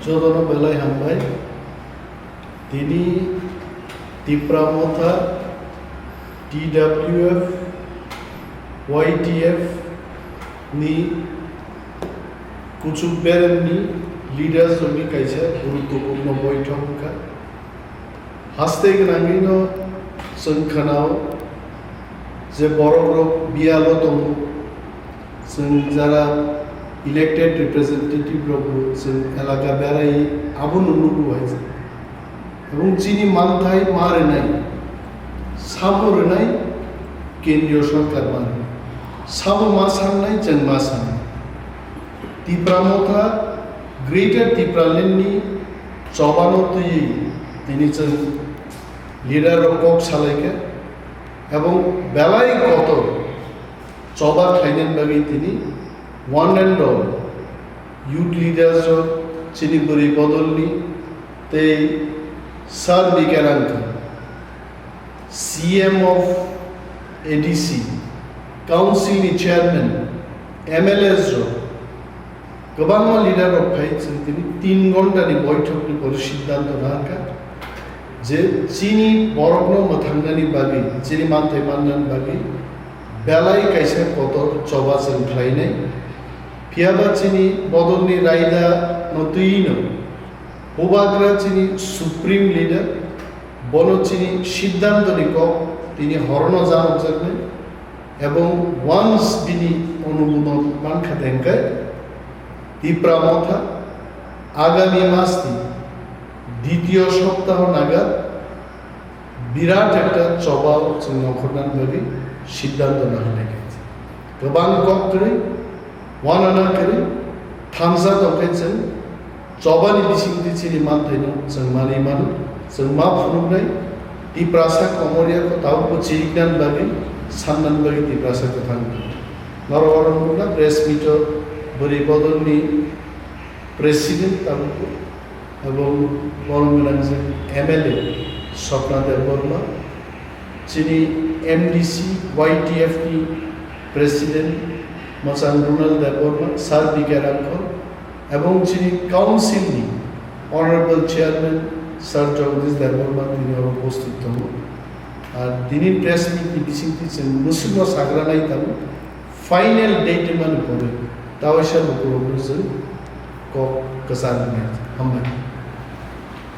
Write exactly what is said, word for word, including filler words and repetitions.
Jotono belai hambai. Tini Tipra Motha, T W F, Y T F ni kuchuk beremni leaders rokni kaisa guruttopurno boithok wngkha. Haste gwnangwino chwng khanao je borokrok biyalo tongo, chwng jara elected representative rokbo chwng elaka berai abono nugo hai. Ebong chini manthai ma rwnai, sabo rwnai kendriyo sorkar ma rwnai. Sabo ma sannai, chwng ma sannai. Tipra Motha, Greater Tipraland ni chobano twiwi tini chwng leader rok kok salaikha ebong belai kotor choba khlainani bagwi tini one and all youth leaders rok chini bwrwi bodolni tei Sir Bikerang C M of A D C, Council ni Chairman, M L As rok, kwbangma leader rok phai chwng tini tin ghonta ni boithok ni pore siddhanto nangkha je chini borok no mwthangnani bagwi, chini manthai mannani bagwi belai kaisa kotor choba chwng khlainai. Phiyaba chini bodol ni raida no twi no Bubagra chini supreme leader, bono chini siddhanto ni kok tini horono janokjaknai, ebong once bini onubodon mankha tengkai, Tipra Motha agami mas ni ditiyo soptaho naga birat ekta choba o chwng nongkhornani bagwi siddhanto nahilai kha. Kwbang kok kwrwi, wanana kwrwi, thamsa tongkhe chwng chobani bisingtwi chini manthaino chwng manwi mano, chwng ma phunuknai, Tiprasa komorya kho tabukbo chiriknani bagwi, sannani bagwi Tiprasa kwthang. Norok oro nukna press meet o bwrwi bodolni president tabukbo, ebong borom gwnang je M L A Swapna Debbarma, chini M D C Y T F ni president mwchang Ronald Debbarma, Sir B K Rangkhol, ebong chini council ni honorable chairman Sir Jagadish Debbarma tini oro upasthit tongo. Ar tini press meet ni bisingtwi chwng mwswkno sagra nai tongo, final date mani pore tawaisa lukurokno chwng kok kwchar wngnai. Hambai.